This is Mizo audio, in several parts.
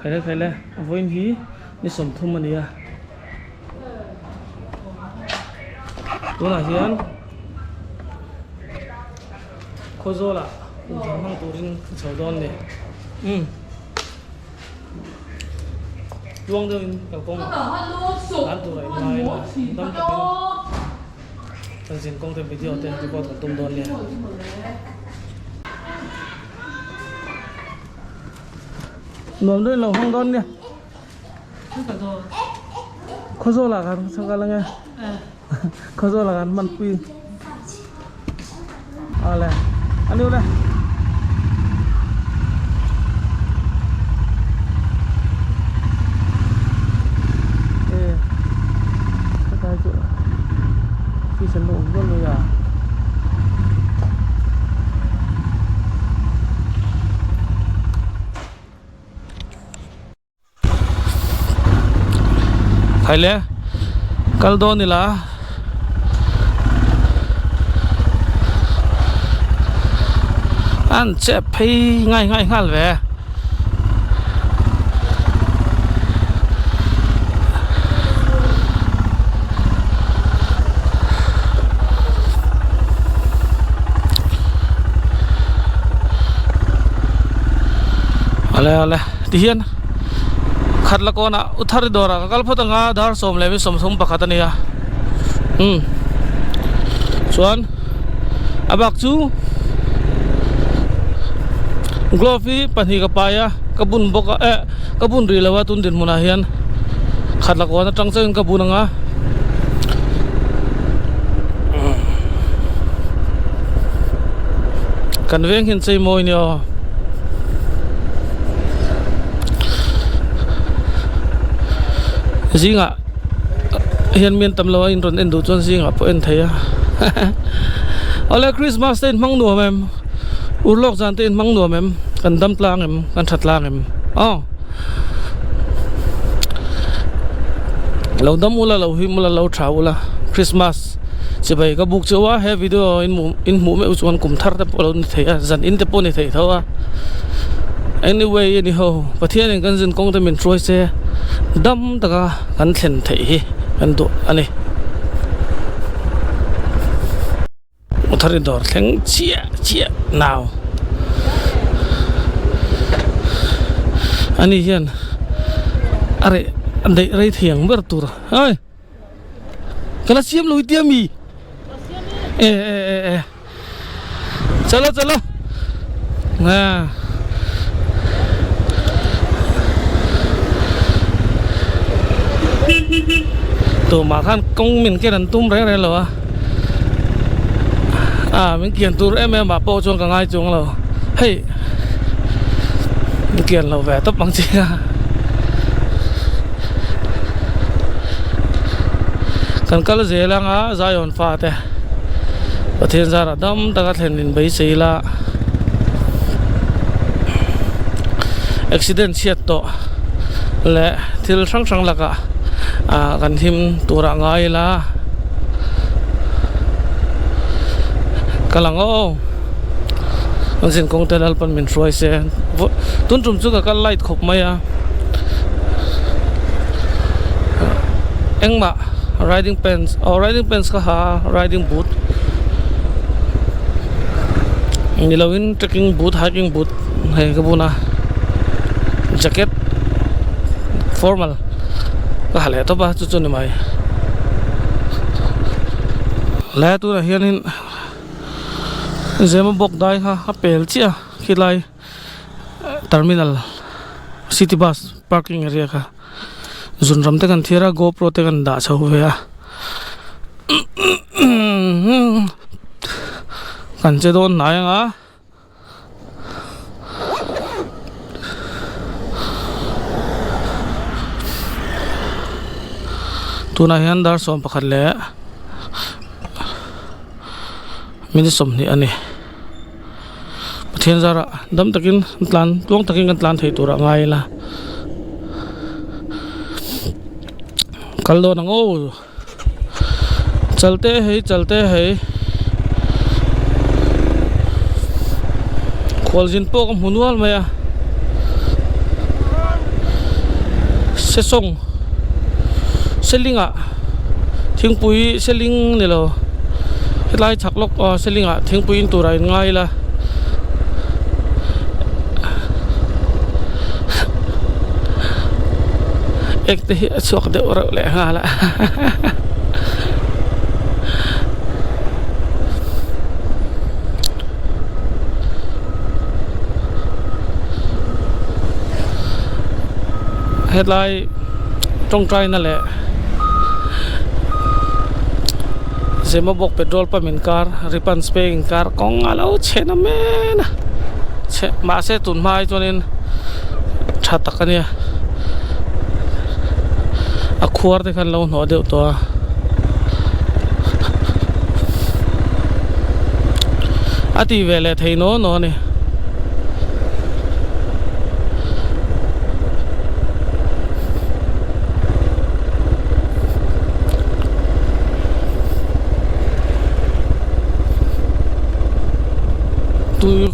Khaile khaile vawiin hi ni sawmthum a ni a tunah hian Khawzawlah kumthar hmang turin ka chho dawn ni umm tluang deuhin kalkawng dan tur a inlai a dam takin kan zin kawng te video te record kan tum dawn nia. Nuam deuhin lo hmang dawn nia. Khawzawlah khan ka chho kal ange. Khawzawlah khan hmanpui. Awle aniu le. E hetlai chu fish an lo awm rual mai a. Haile kal dawn ila an chep phei ngai ngai nghal ve ale ale tihian khat la kawnah u thar dawrah ka kal phawt ang a dar 11:31 a ni a umm chuan a bak chu glove hi pahnih ka pai a ka bun bawk a eh ka bun rih lo a tun dinhmunah hian khat la kawn atang chauhin ka bun ang a. Kan veng hian chei mawi nia aw. Zingah hian mian tam lo a in rawn en duh chuan zingah pawh en thei a awle Christmas te in hmang nuam em urlawk zan te in hmang nuam em kan dam tlang em kan tha tlang em aw lo dam ula lo him ula lo tha ula Christmas. Chibai ka buk chauh a he video in hmuh in hmuh meuh chuan kum thar te pawh a lo ni thei a zan in te pawh a ni thei tho a anyway a ni ho Pathian in kan zin kawng te min hruai se dam taka kan thlen theih hi kan duh a ni. Motor in dawr thleng chiah chiah nau ani hian a reh a daih rei thei ang ber tur a. Ka la siam lo i tia mi? E e e e. Chalo chalo. Nga. Tumah khan kawng min ken an tum reng reng lo a. A min kian tur em em ah pawh chuan ka ngai chuang lo. Hei min kian lo ve tawp ang chi a. Kan kal zel anga Zion fate Pathian zarah dam taka thlen in beisei ila accident chhiat tawh leh thil hrang hrang lakah ah kan him turah ngai ila ka lang aw an zinkawng te Lalpan min hruai se tun tum chu ka kal light khawp mai a. Engmah riding pants aw riding pants ka ha a riding boot ni lovin trekking boot hiking boot hei ka bun a jacket formal ka ha leh tawp a chu chu ni mai le tunah hianin Zemabawk dai kha a pel chiah a khilai. Terminal city bus parking area kha zun ram te kan thlir a gopro te kan dah chho ve a kan che dawn hnai ang a. Tunah hian dar 11 leh minute 20 a ni. Pathian zarah dam takin an tlan tluang takin kan tlan thei turah ngai ila kal dawn ang aw chalte hei chalte hei khualzin pawh ka hmu nual mai a. Sesawng Seling ah thingpui Seling ni lo hetlai chhak lawk aw Seling ah thingpui in tur ah in ngai ila ek te hi a chhuak deuh reuh leh nghal a Hetlai tawngtaina leh Zemabawk petrol pump inkar Ripans peng inkar kawng a lo chhe na men a chhe mahse tun hma hi chuanin tha tak a nia a khuar te khan lo hnawh deuh tawh a. A ti ve leh thei naw naw a ni. Tui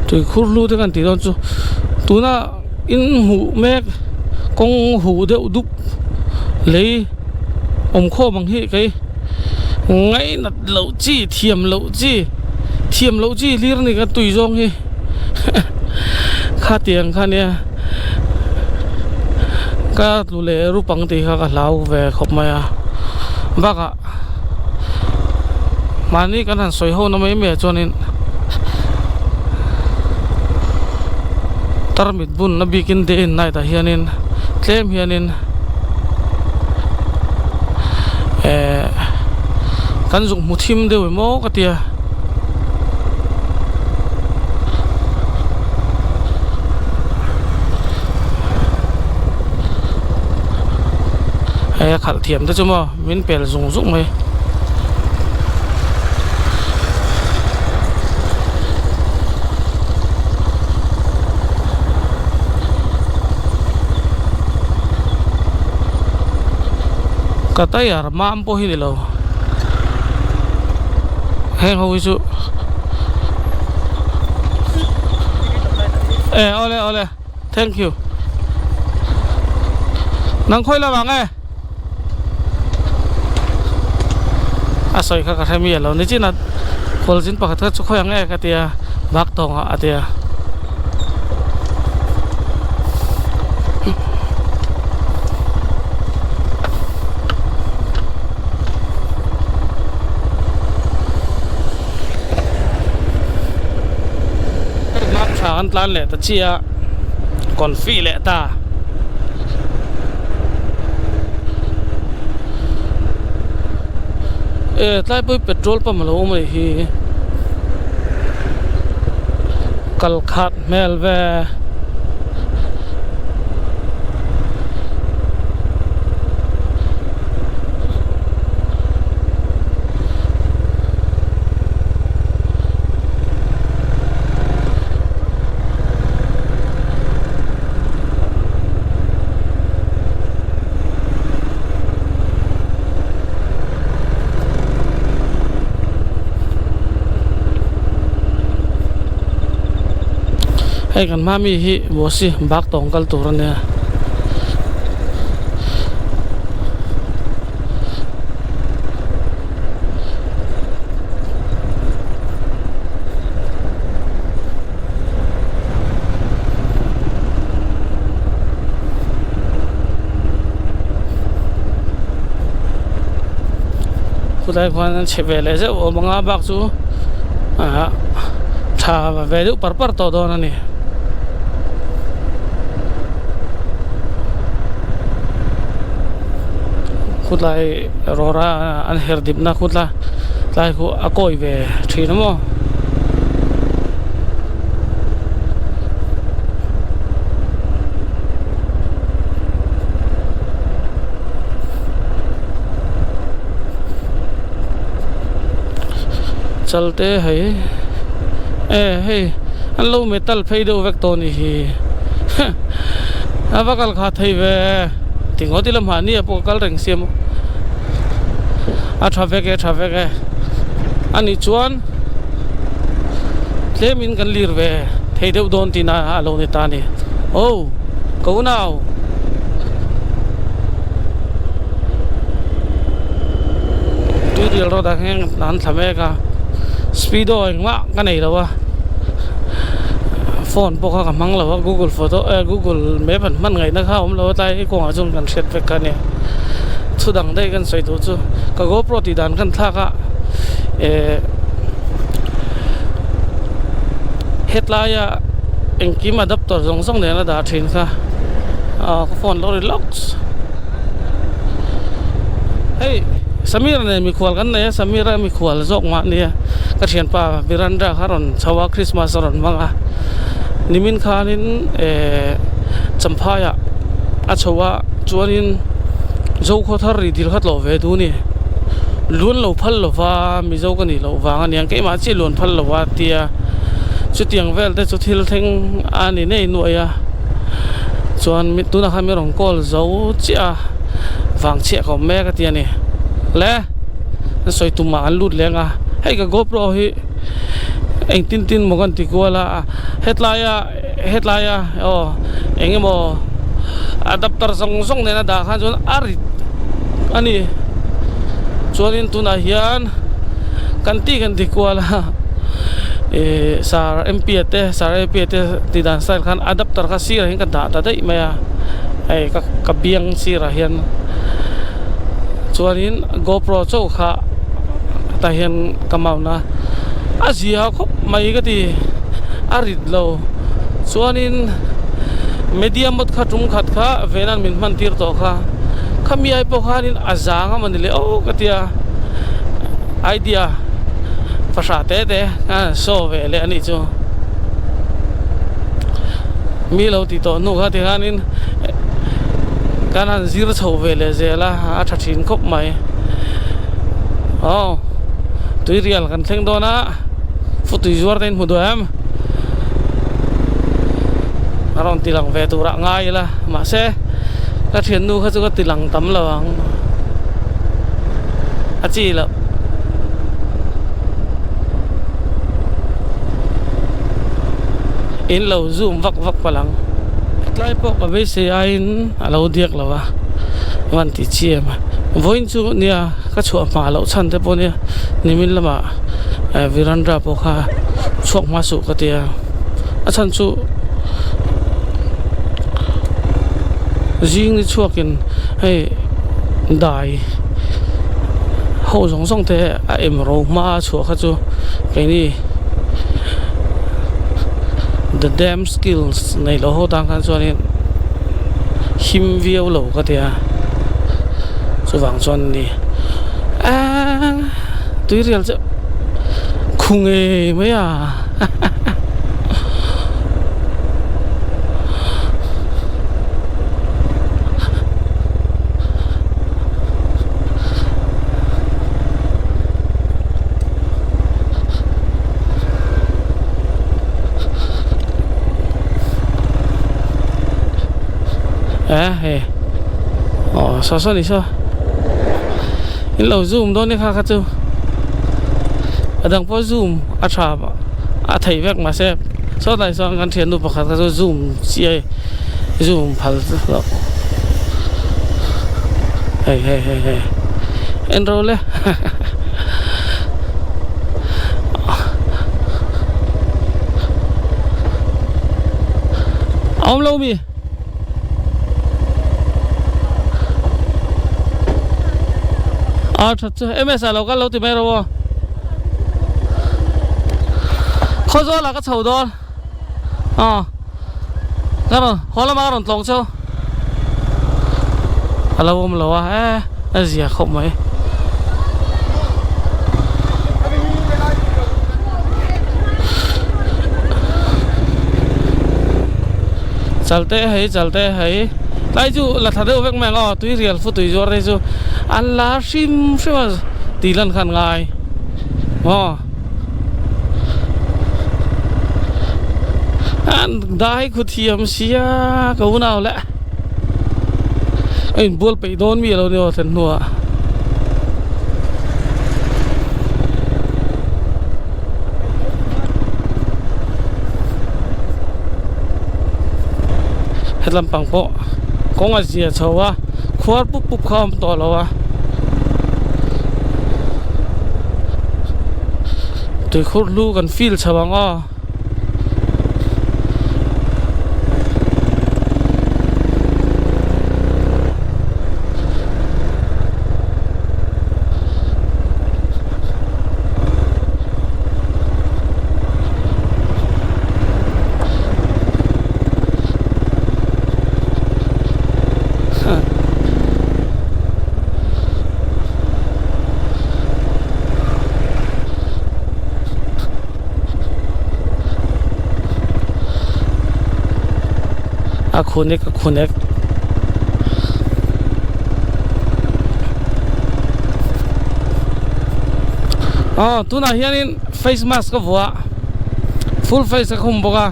tui khur hlu te kan tih dawn chu tuna in hmuh mek kawng huh deuh dup lei awm khawm ang hi kei ngainat loh chi thiam loh chi thiam loh chi hlir a ni ka tui zawng hi khatiang kha nia ka tlu leh rup ang tih kha ka hlau ve khawp mai a bakah mahni kan han sawi ho na mai mai ah chuanin tarmit bun na bikin day and night ah hianin tlem hianin eh kan zuk hmu thim deuh em aw ka tia. Hei a khalh thiam te chu maw min pel zung zung mai. Ka tire mam pawh hi ni lo heng ho hi chu e awle awle thank you nang khawi lamah nge a sawi kha ka hre mi alo ni chin a kawlzin pakhat kha chu khawi ang nge ka tia bak tawng ah a tia. Map tha kan tlan leh ta chiah a confi leh ta. E tlai pawh hi petrol pump a lo awm a nih hi kal khat hmel ve. Hei kan hma mi hi Bosi bak tawng kal tur a nia. Khulai khuan an chhe ve leh zeuh awm anga bak chu ah tha ve deuh par par tawh dawn a ni. Khulai rawra an her dipna khutla tlai khu a kawi ve thin a maw. Chalte hei e hei an lo metal phei deuh vek tawh a nih hi a va kal kha thei ve tingawt ila mahni ah pawh ka kal reng sia maw a tha vek e a tha vek e a nih chuan tlemin kan lir ve thei deuh dawn tih na a lo ni ta a ni oh. Ka unau. Tuirial road ah hian an thla mek a speedo engmah ka nei lo a phone pawh kha ka hmang lo a google photo eh google map an hman ngaihna kha a awm lo a tlai kawngah chuan kan hriat vek kha a nia thu dang daih kan sawi duh chu ka gopro tih dan khan thlak a eh hetlai a engkim adapter zawng zawng nen a dah thin kha ah ka phone lo ri lawks hei Samir nen mikhual kan nei a Samir a mikhual zawk mah nia ka thianpa Virendra kha rawn chho a Christmas a rawn hmang a nimin khanin eh Champhai ah a chho a chuanin Zokhawthar ri dil kha tlawh ve duh a ni luan lo phal lova Mizo ka nih loh vang a niang keimah chiah luan phal lo a tia chutiang vel te chu thil thleng a ni nei nuaih a chuan tunah khan min rawn call zo chiah a vang chhiah ka awm mek a ti a ni le an sawi tumah an lut leng a hei ka gopro hi engtin tin maw kan ti kual a hetlaia hetlaia aw eng emaw adapter zawng zawng nena dah khan chuan a rit a ni chuanin tunah hian kan ti kan ti kual a ihh sar M P a te sar A P a te tih dan style khan adapter kha sirah hian ka dah ta daih mai a hei ka ka biang sirah hian chuanin gopro chauh kha tah hian ka mount a a zia khawp mai ka ti a rit lo chuanin media mode kha tum khat kha venan min hman tir tawh kha khami ai pawh khanin a zang a mawni le aw ka tia idea fahrah te te a show ve leh a nih chu mi lo ti tawh hnu kha tikhanin kan han zir chho ve leh zel a a tha thin khawp mai aw tuirial kan thleng dawn a futui zuar te in hmu duh em a rawn ti lang ve tur ah ngai ila mahse ka thiannu kha chu ka ti lang tam lo ang a chi loh. In lo zoom vak vak palh ang tlai pawh ka beisei aiin a lo diak lo a van ti chiam a vawiin chu nia ka chhuah hma loh chhan te pawh nia nimin lamah eh veranda pawh kha chhuak hma suh ka tia a chhan chu zing ni chhuakin hei dai ho zawng zawng te a em ro hma a chhuah kha chu keini the dam skills nei loh ho tan khan chuanin him viau lo ka tia chuvang chuan a ni aaa tuirial chu khu ngei mai a eh hei aw saw saw ni saw in lo zoom dawn ni kha kha chu a dang pawh zoom a tha a thei vek mahse saw tlai sawn kan thiannu pakhat kha chu zoom chiai zoom phal loh hei hei hei hei en ro le a awm lo mi. A that chu ms ah lo kal lo ti mai ro aw Khawzawl ah ka chho dawn aw ka rawn haw lamah ka rawn tlawng cheu a lo awm lo a e a zia khawp mai. Chalte hei chalte hei tlai chu la tha deuh vek mai ang aw tui rial fu tui zuar te chu an la hrim hrim a tih lan khan ngai maw an dai khu thiam sia ka unau le a inbual peih dawn mi alo ni aw thlen hnuah. Hetlam pang pawh kawng a zia chho a khuar pup pup kha a awm tawh lo a tuikhur hlu kan feel chho ang aw. A khunek a khunek. Aw tunah hianin face mask ka vuah full face ka khum bawk a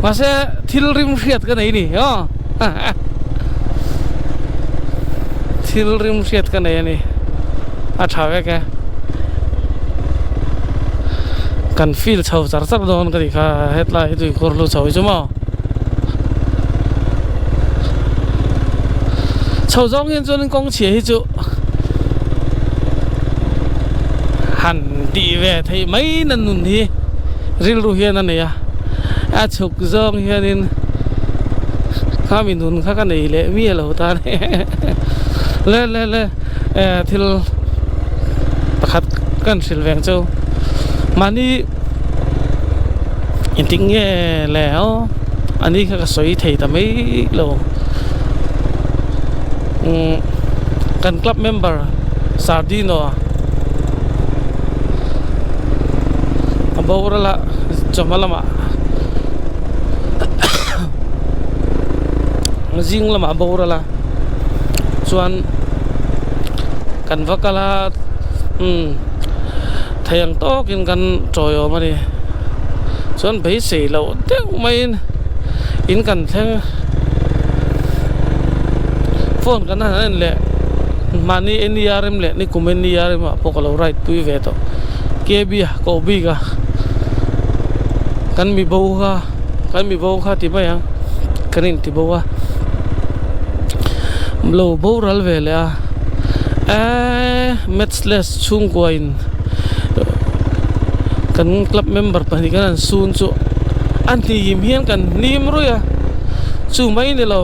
mahse thil rim hriat ka nei a ni aw thil rim hriat ka nei a ni a tha vek e kan feel chho char char dawn ka tih kha hetlai hi tuikhur lu chho hi chu maw chho zawng hian chuan kawng chhia hi chu han tih ve theih mai na nun hi rilru hian a nei a a chhuk zawng hianin khami nun kha ka nei leh miah lo ta a ni le le le thil pakhat kan hrilh veng chu mahni engtik nge le aw ani kha ka sawi thei ta mai lo umm kan club member Sardino a boral a chawhma lamah zing lamah a boral a chuan kan va kal a umm thei ang tawkin kan tawiawm a ni chuan beisei loh deuh maiin in kan thleng phone kan han en leh mahni N_E_R_M leh nikum N_E_R_M ah pawh ka lo ride pui ve tawh K_B a koh bik a kan mi bo kha kan mi bo kha ti mai ang kan inti bo a lo boral ve leh a eee matchless chhungkua in kan club member pahnih kan han sun chu a hnim hian kan hnim ruih a chu mai ni lo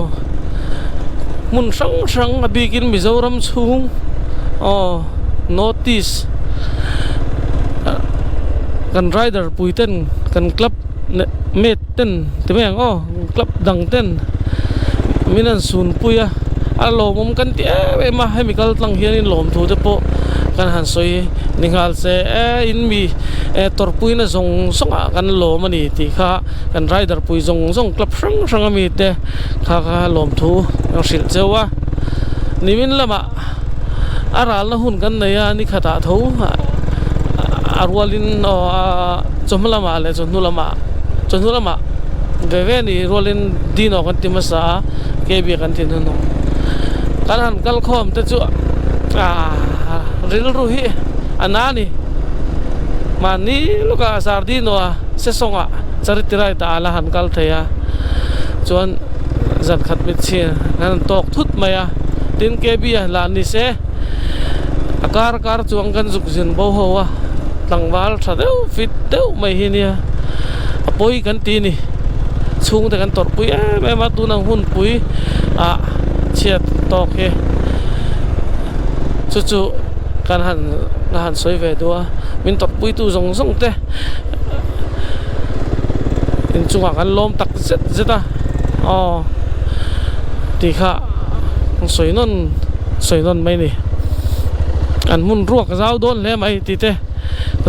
hmun hrang hrang a bikin Mizoram chhung aw North East kan rider pui ten kan club mate ten ti mai ang aw club dang ten min an sun pui a a lawmawm kan ti em em a hemi kal tlang hianin lawmthu te pawh kan han sawi ni nghal se e in mi tawrhpuina zawng zawng ah kan lawm a ni tih kha kan rider pui zawng zawng club hrang hrang ami te kha kha lawmthu kan hrilh cheu a nimin lamah a ralna hun kan nei a ni khatah tho a rualin aw a chawhma lamah leh chawhnu lamah chawhnu lamah ve ve ni rualin dino kan ti hmasa a kb kan ti hnuhnawh kan han kal khawm te chu ah rilru hi a na a ni mahni lawkah sardino a sesawng ah charity ride ah la han kal thei a chuan zan khat mit chhin an han tawk thut mai a tin kb a lah ni se a kar kar chuang kan zuk zin bo ho a tlangval tha deuh fit deuh mai hi nia a pawi kan ti a ni chhungte kan tawrh pui em em a tun ang hun pui ah chhiat tawk hi chu chu kan han ka han sawi ve duh a min tawrh pui tu zawng zawng te inchungah kan lawm tak zet zet a aw tih kha sawi nawn sawi nawn mai a ni an hmun ruak zau dawn hle mai tih te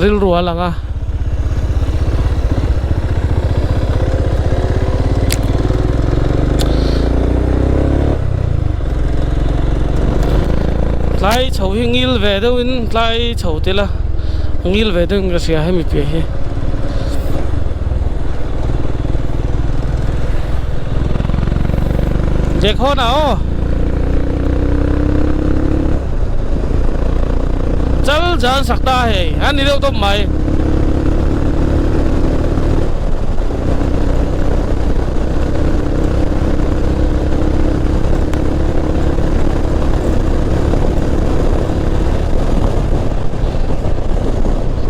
rilru a lang a. Tlai chho hi ngil ve deuhin tlai chho ti la ngil ve deuhin ka hria hemi piah hi. Dekho na aw chal jan sakta hei a ni deuh tawp mai.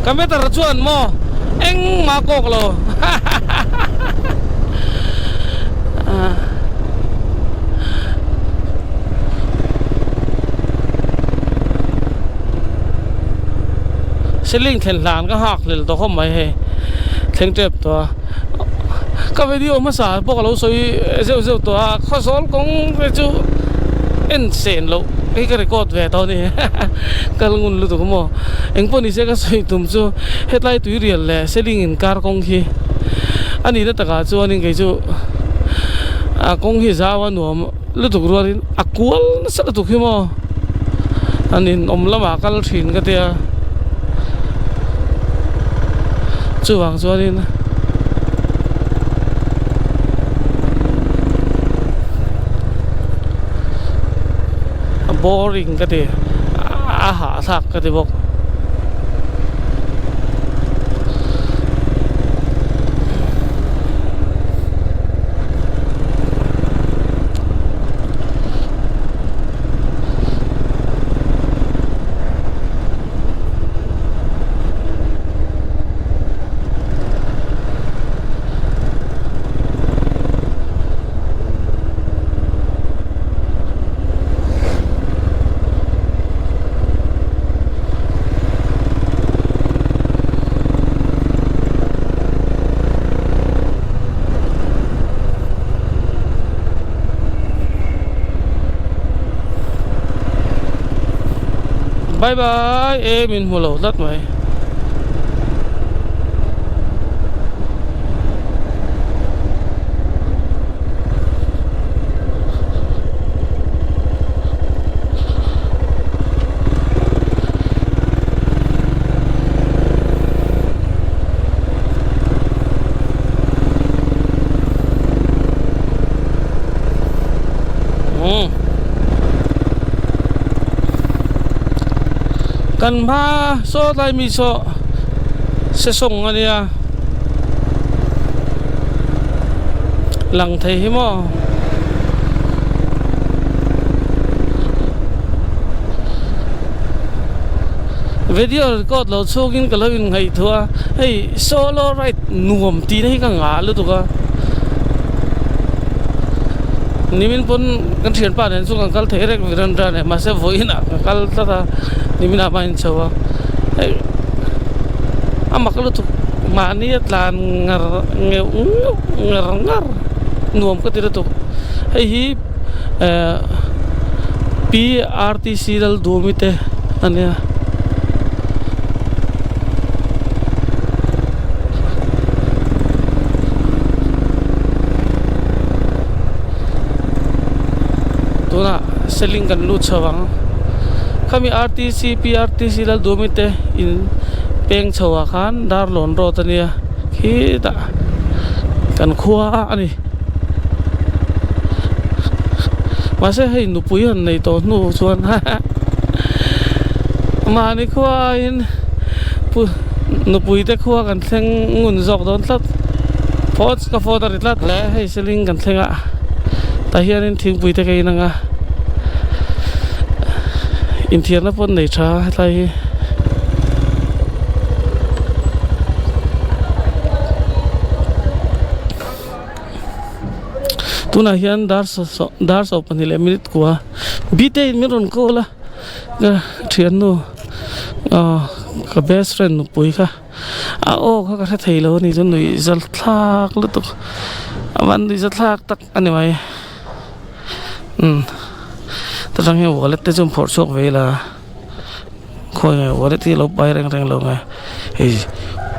Ka meter chuan maw engmah kawk lo. Ceiling thlen hlan ka nghak hlel tawh khawp mai hei thleng tep tawh a ka video hmasa pawh ka lo sawi zeuh zeuh tawh a khawzawl kawng te chu en sen loh hei ka record ve tawh a ni kal ngun lutuk maw engpawh ni se ka sawi tum chu hetlai tuirial leh ceiling inkar kawng hi a nihna takah chuanin kei chu a kawng hi zau a nuam lutuk rualin a kual nasa lutuk hi maw an in awm lamah kal thin ka tia chuvang chuanin a boring ka ti a hahthlak ka ti bawk. Bye bye e min hmu lo tlat mai. Kan hma saw tlai mi saw sesawng a nia lang thei hi maw. Video record lo chhungin ka lo inngaihtuah a, hei solo ride nuam tih na hi ka ngah lutuk a, nimin pawn kan thianpa nen chu kan kal thei reng ran ran e mahse vawiin ah ka kal tlat a nimin ah hmain chho a, hei a mak lutuk mahni a tlan ngar ngeuh ngeuh ngar ngar nuam ka ti lutuk hei hi eh P_R_T_C Laldumi te a nia. Tunah seling kan lut chho ang khami R_T_C P_R_T_C Laldumi te in peng chho ah khan Darlawn road a nia khitah kan khua a ni. Mahse hei nupui han nei tawh hnu chuan mahni khuain pu nupui te khua kan thleng ngun zawk dawn tlat phawt ka phawt a ri tlat hle hei seling kan thleng a tah hianin thingpui te ka in ang a inthiarna pawh an nei tha hetlai hi. Tunah hian dar dar 12 leh minute kua bite in min rawn call a ka thiannu ah ka best friend nupui kha a aw kha ka hre thei lo a ni chu nuih zal thlak lutuk a van nuih za thlak tak a ni mai umm ta tang hian wallet te chu an phawrh chhuak ve ila khawi nge wallet hi a lo pai reng reng lo nge hei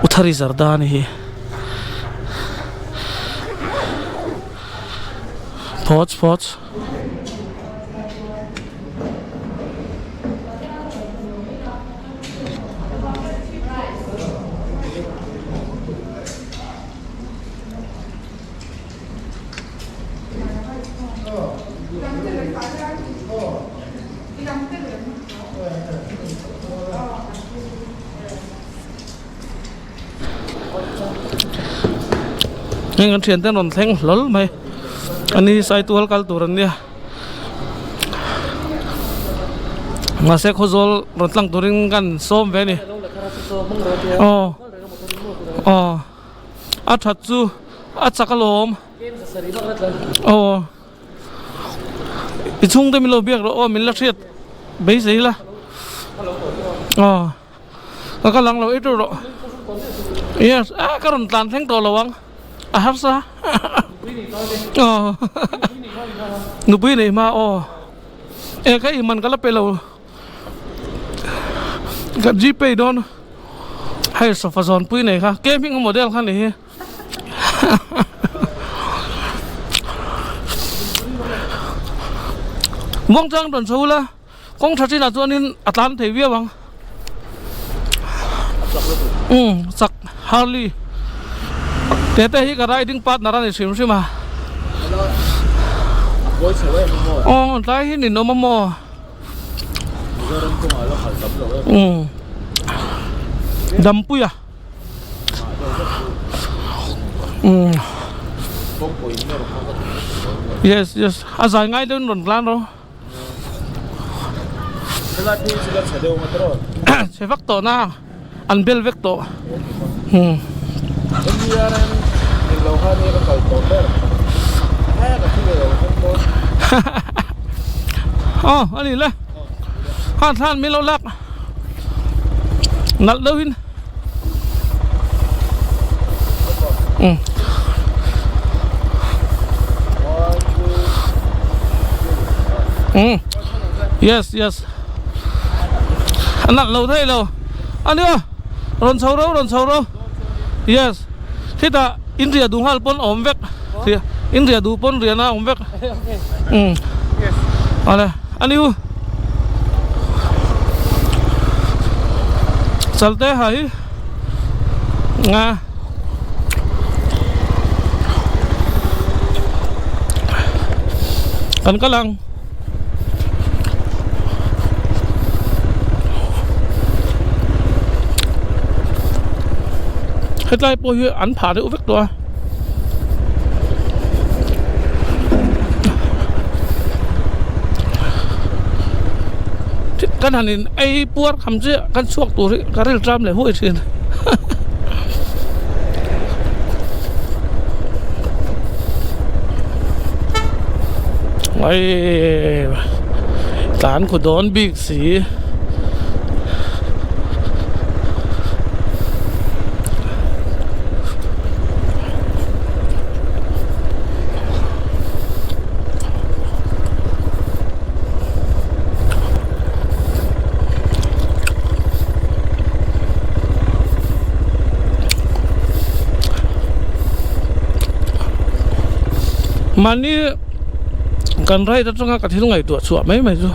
uthari zarda a ni hi. Pause pause. Heng an thiante an rawn thleng hlawl mai a ni saitual kal tur an nia mahse khawzawl rawn tlang turin kan sawm ve a ni. Aw aw a that chu a chak alawm aw i chhungte min lo biak rawh aw min la hriat beisei la aw ka kal ang lo ei tur rawh yes a ka rawn tlan thleng tawh lo ang a harsa aw nupui nei hma aw e ka i man ka la pe lo ka gpay dawn hei sofa zawn pui nei kha ke hming model kha ni hi muangchang rawn chho ula kawng tha chinah chuanin a tlan thei viau ang umm chak Harley te te hi ka riding partner a ni hrim hrim a aw tlai hi ninawm a maw. Umm Dampuia umm yes yes a zai ngai deuhin rawn tlan rawh chhe vak tawh na an bel vek tawh umm aw a ni le han thlan min lo lak nalh deuhin umm umm yes yes a nalh lo thei lo a nia rawn chho ro rawn chho ro yes khitah in riah duh nghal pawn a awm vek in riah duh pawn riahna a awm vek umm awle a niu chalte ha hi nga kan kal ang. Hetlai pawh hi an phah deuh vek tawh a kan han in ei puar kham chiah kan chhuak tur hi ka ril tram leh huai thin Ai tlan khu dawn bik si. Mahni kan ride atanga ka thil ngaihtuah chhuah mai mai chu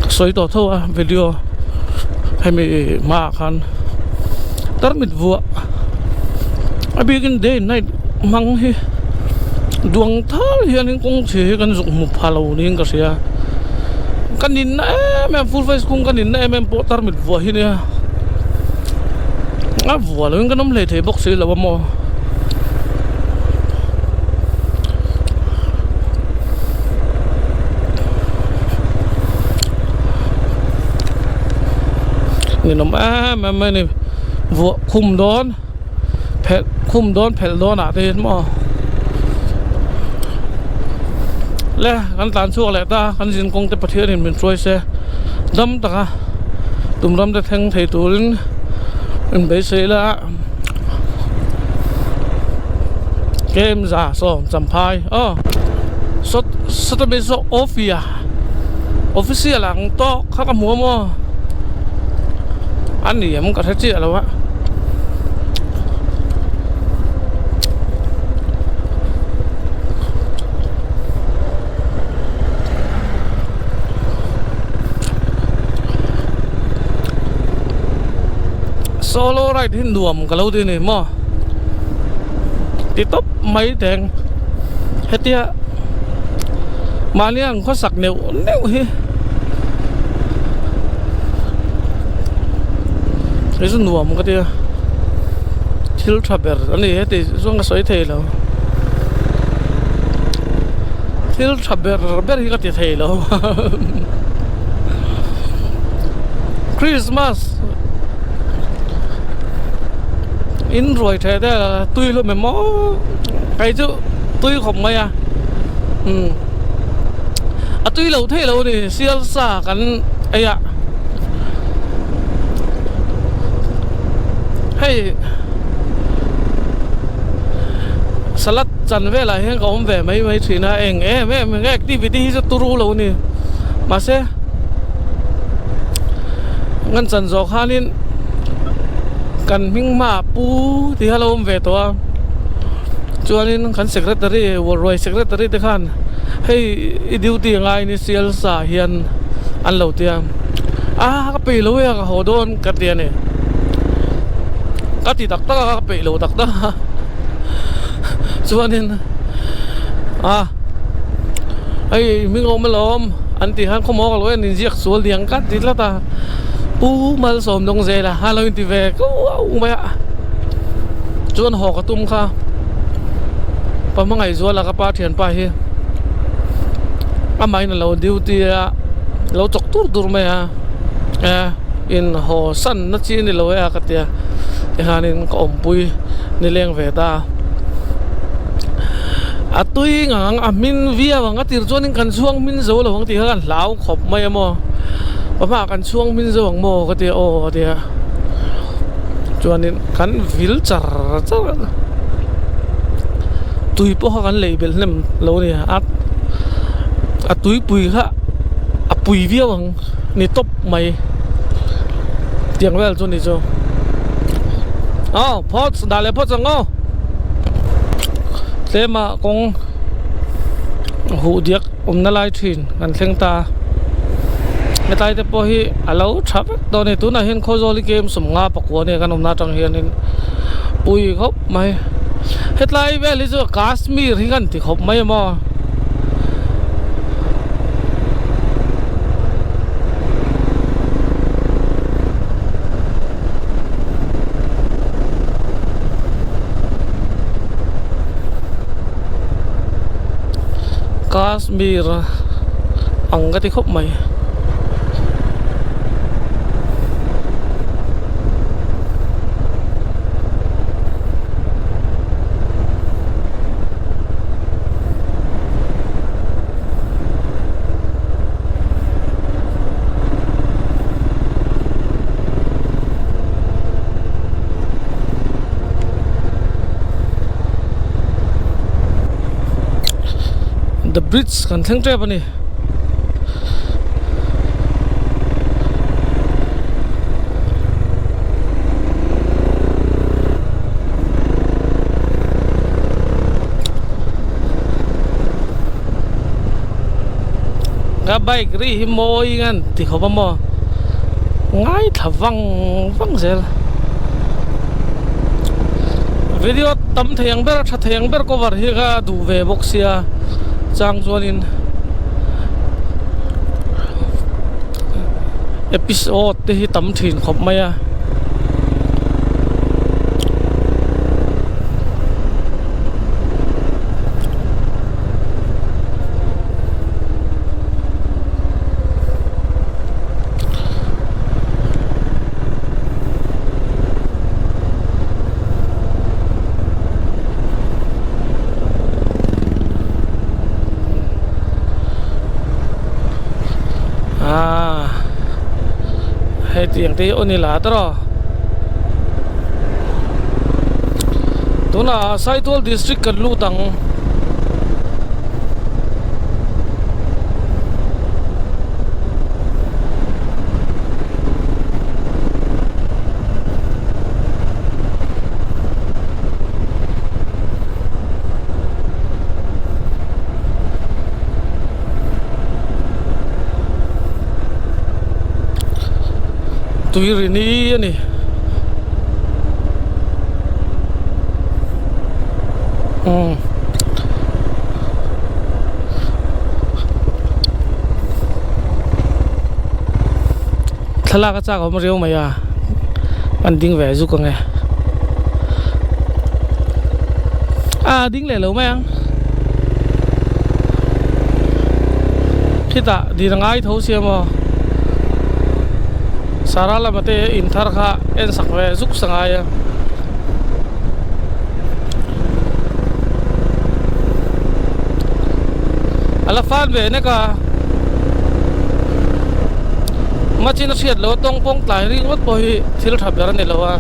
ka sawi tawh tho a video hemi hmaah khan tarmit vuah a bikin day and night hmang hi duang thal hianin kawng chhia hi kan zuk hmu pha lo niin ka hria ka ninna em em full face kung ka ninna em em pawh tarmit vuah hi nia a vuah loin kan awm hlei thei bawk si lo a maw. Ninawm em em mai a ni vuah khum dawn phelh khum dawn phelh dawn ah te hian maw le kan tlan chhuak leh ta kan zin kawng te Pathian in min hruai se dam taka tum ram te thleng thei turin in beisei la. Kem za saw champhai aw sawt sawta mi saw ofia official ang tawk kha ka hmu a maw a ni em ka hre chiah lo a. Solo ride hi nuam ka lo ti ni maw ti tawp mai teng hetia mahni ang khawsak neuh neuh hi hei chu nuam ka tia thil tha ber a ni heti chuan ka sawi thei lo thil tha ber ber hi ka ti thei lo. Christmas in ruai theh te tui hlawm em aw kei chu tui khawp mai a umm a tui lo thei lo a ni sial sa kan ei a hei salad chan velah hian ka awm ve mai mai thin a eng em em eng activity hi chu turu lo a ni mahse ngan chan zawh khanin kan hming hmaah pu tih kha a lo awm ve tawh a chuanin kan secretary ruai secretary te khan hei i duty a ngai ni sial sa hian an lo ti a a ka peih lo e a ka haw dawn ka ti a ni ka ti tak tak a ka peih lo tak tak a chuanin a hei hming awm alawm an tih khan khawmaw ka lo en inziak sual diang ka ti tlat a pu malsawm dawng zel a a lo inti ve kuau mai a chuan haw ka tum kha pa hmangaihzuala ka pa thianpa hi amahin a lo duty a lo chawk tur tur mai a e in haw san na chi a ni lo e a ka tia tikhanin ka awmpui nileng ve ta a tui ngang a hmin viau ang a tir chuanin kan chhuang hmin zo lo ang tih kha kan hlau khawp mai a maw pa hmaah kan chhuang hmin zo ang maw ka tia aw a tia chuanin kan vil char char a tui pawh kha kan lei belh hnem lo a ni a a tuipui kha a pui viau ang ni tawp mai tiang vel chu ni chu aw phawt dah leh phawt ang aw tlema kawng huh diak awmna lai thin kan thleng ta hetlai te pawh hi a lo tha vek dawn a ni tunah hian khawzawl hi kem sawmnga pakua nia kan awmna atang hianin pui khawp mai hetlai vel hi chu Kashmir hi kan ti khawp mai a maw. Kashmir ang ka ti khawp mai. The bridge kan thleng tep a ni. Ka bike ri hi mawi ngan ti khawp a maw ngaithla vang vang zel video tam thei ang ber a tha thei ang ber cover hi ka duh ve bawk sia chang chuanin episode te hi tam thin khawp mai a. Aaa hei tiang te hi aw ni la tawh tunah Saitual district kan lut ang. Tui ri ni a ni. Umm. Thlalak a chak awm riau mai a an ding ve zuk ang e. A ding leh lo mai ang. Khitah dil a ngai tho sia maw. Sara lama te in thar kha en sak ve zuk sa ngai a. A la fan ve nek a. Machin a hriat loh a tawng pawng tlai ringawt pawh hi thil tha ber a ni lo a.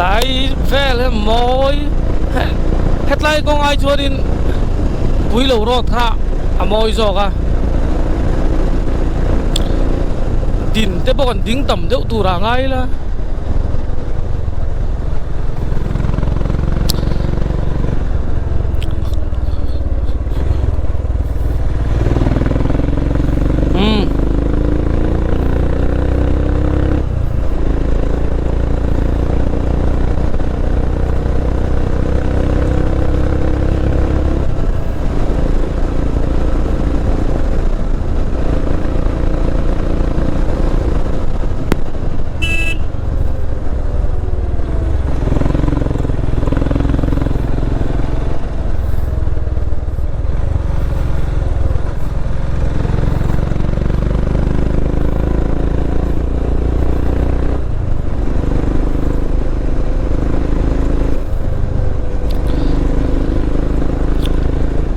Tlai vel hi mawi hetlai kawng ai chuanin Puilo road kha a mawi zawk a din te pawh kan ding tam deuh tur ah ngai ila. Umm.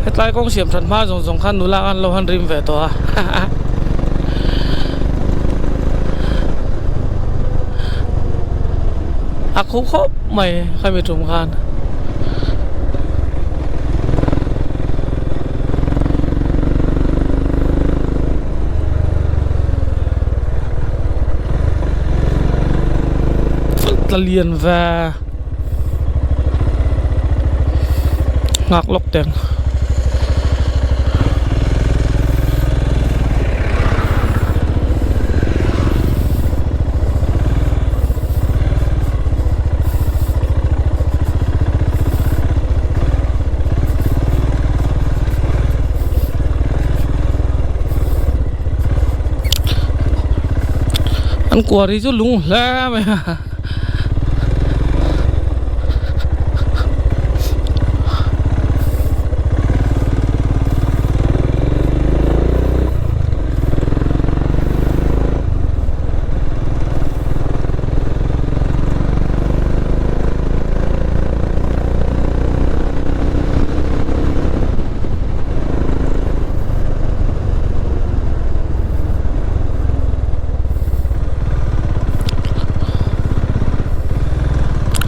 Hetlai kawng siam that hma zawng zawng khan nula an lo han rim ve tawh a a khuh khawp mai khami tum khan. Tla lian ve nghak lawk teng. An kuari chu lung hle mai a.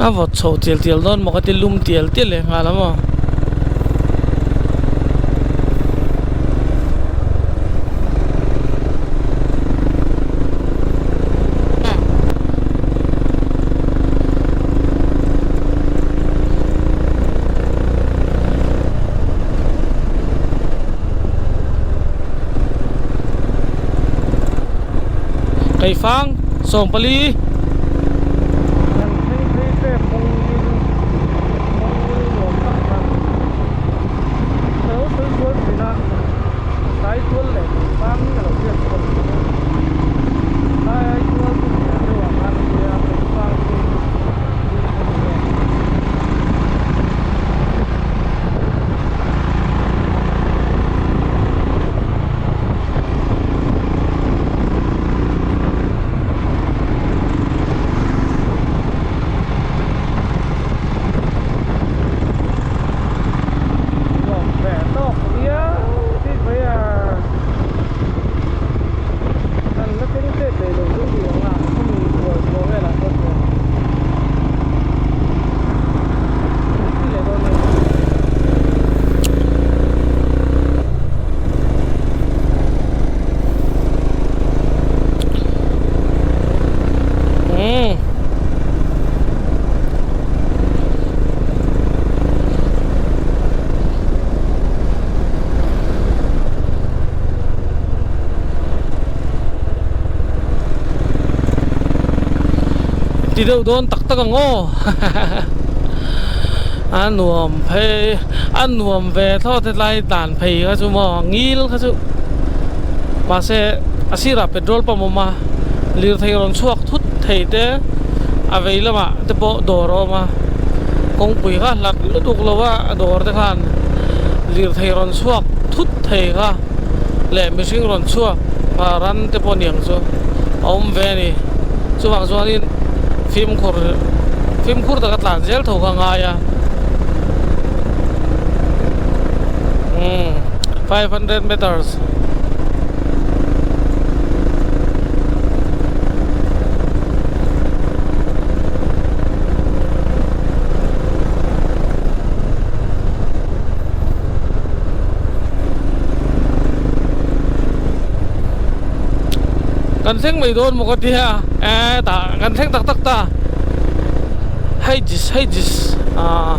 A vawt chho tial tial dawn maw ka ti lum tial tial leh nghal a maw. Keifang 14. Ti deuh dawn tak tak ang aw a nuam phei a nuam ve thlawt hetlai dan phei kha chu maw ngil kha chu mahse a sirah petrol pump a awm a lirthei rawn chhuak thut thei te a vei lamah te pawh dawr a awm a. Kawngpui kha hlat lutuk lo a a dawr te khan lirthei rawn chhuak thut thei kha leh mihring rawn chhuak ah ran te pawh niang chu a awm ve a ni. Chuvang chuanin fimkhur fimkhur taka tlan zel tho kha a ngai a. Umm 500 meters. Kan thleng mai dawn maw ka ti a e tah kan thleng tak tak ta hei jis hei jis ah.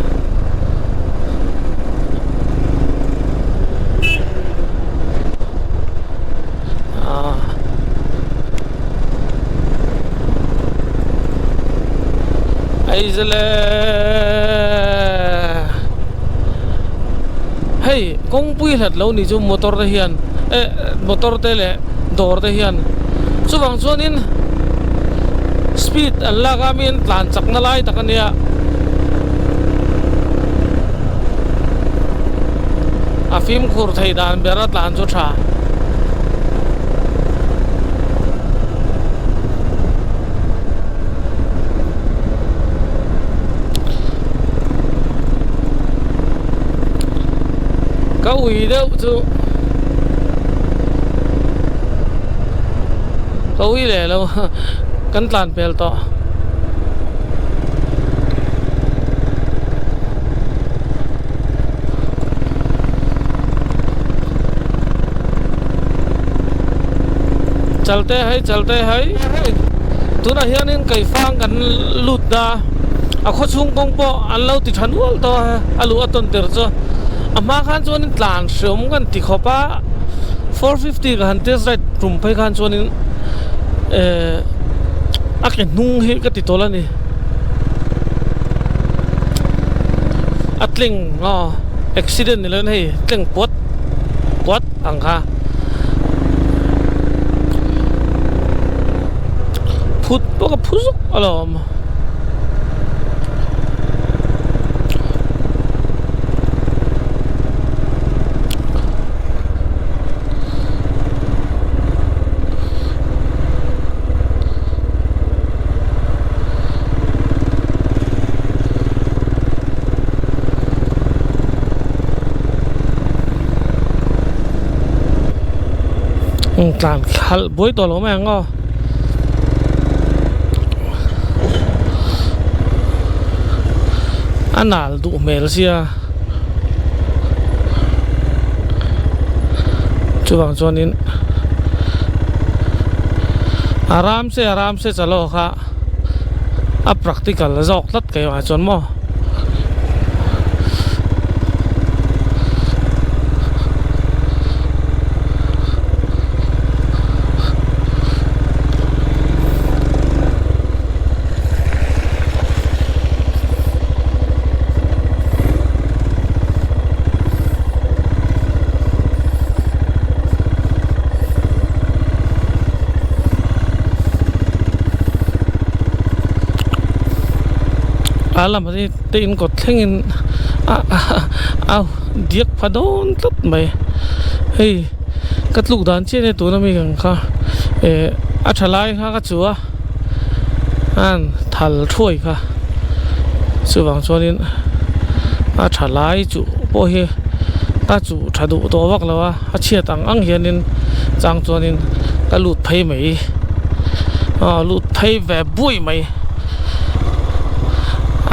Aizale hei kawngpui hlat lo ni chu motor te hian eh motor te leh dawr te hian chuvang chuanin speed an lak a mi an tlan chak na lai tak ania a fimkhur thei dan ber a tlan chu tha. Ka ui deuh chu ka ui leh lo kan tlan pel tawh. Chalte hei chalte hei tunah hianin keifang kan lut ta a khaw chhung kawng pawh an lo ti tha nual tawh a a luh a tawn tir chu a hma khan chuanin tlan hreawm kan ti khawp a 450 ka han test ride tum phei khan chuanin ehh a ke hnung hi ka ti tawl a ni. A tleng aw accident ni loin hei tleng puat puat ang kha phut pawh ka phu zuk alawm. Tlan khalh buai tawh lo mai ang aw a nal duh hmel sia chuvang chuanin aram se aram se chalo kha a practical zawk tlat keimah chuan maw. A lam hi te in kawt thlengin a a diak pha dawn tlat mai hei ka tluk dan chiah ania tuna mi ang kha eh a tha lai kha ka chu a an thal thuai kha chuvang chuanin a tha lai chu pawh hi ka chu tha duh tawh vak lo a. A chhiat ang ang hianin chang chuanin ka lut phei mai aw lut phei ve buai mai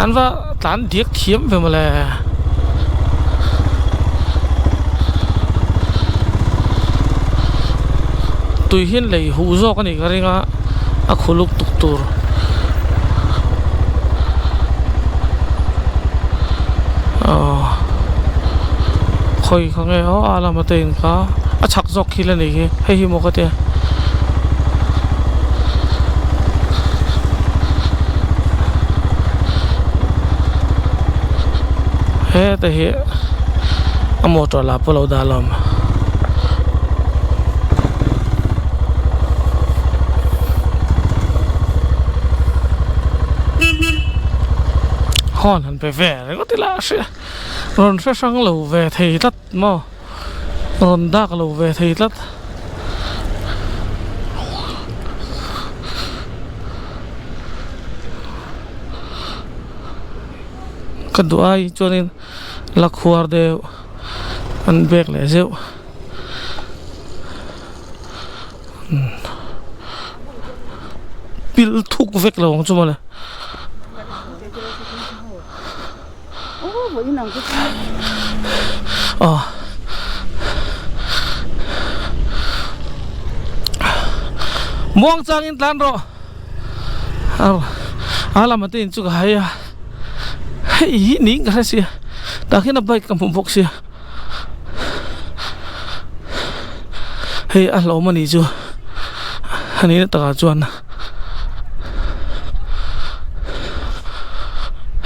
an va tlan diak thiam ve mawle. Tui hian lei huh zawk a nih ka ring a a khuluk tuk tur. Aw khawi kha nge aw a lama te in kha a chhak zawk khi la nei hi hei hi maw ka tia heta hi a motor lah pawh lo dah lawm. Horn han pe ve ringawt ila a hria rawn hre hrang lo ve thei tlat maw rawn dak lo ve thei tlat. Ka duh ai chuanin la khuar deuh an bek leh zeuh. Pil thuk vek lo ang chu mawle. Aw. Muang changin tlan rawh. A lama te in chu ka hai a. Hei hi niin ka hre sia. Tah khian a bike ka hmu bawk sia. Hei a hlawm a nih chu a nihna takah chuan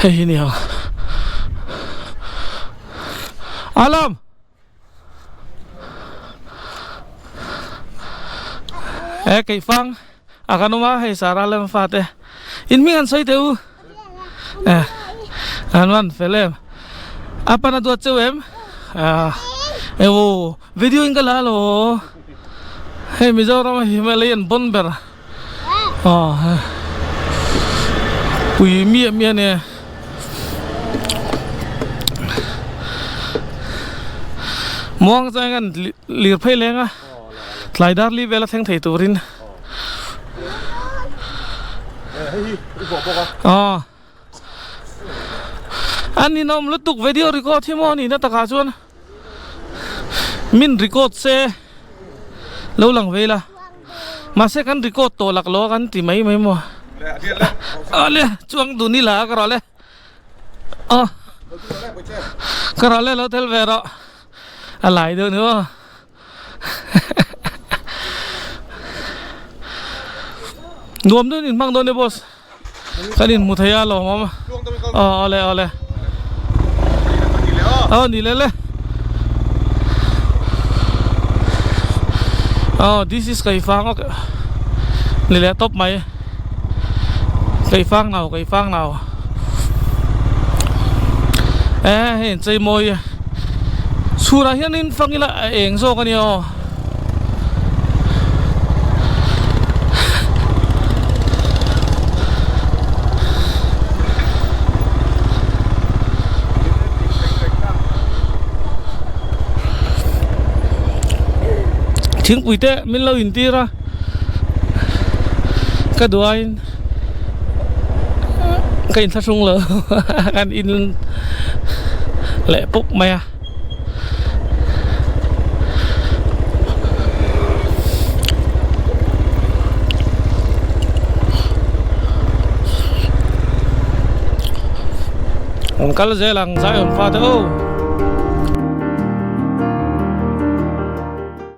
hei hi a ni ang alarm e keifang a kan awm a hei sara lem fate in hming an sawi teh u. Eh, an van fel em. A pan a duat cheu em? Ah, ewo, video in ka la lo. Hei Mizoram a Himalaya an bon ber. Ah, pui miah miah nia. Muang chuan kan lir phei leng a. Tlai dar li vel a thleng thei turin. Aw. An inawm lutuk video record hi maw nihna takah chuan min record se lo lang ve ila mahse kan record tawh lak lo a kan ti mai mai maw. Awle chuang dun ila ka rawh le. Aw ka rawh le lo tel ve rawh a lai deuh ni maw. Nuam deuhin in hmang dawn e boss kan in hmu thei a lawm awm aw awle awle aw ni le le aw this is keifang ok ni leh tawp mai keifang nau keifang nau e hei in chei mawi e. Chhunah hianin fang ila a eng zawk a nia aw. Thingpui te min lo intir a ka duaiin ka inthlahrung lo kan in leh pawp mai a. An kal zel ang Zion fate aw.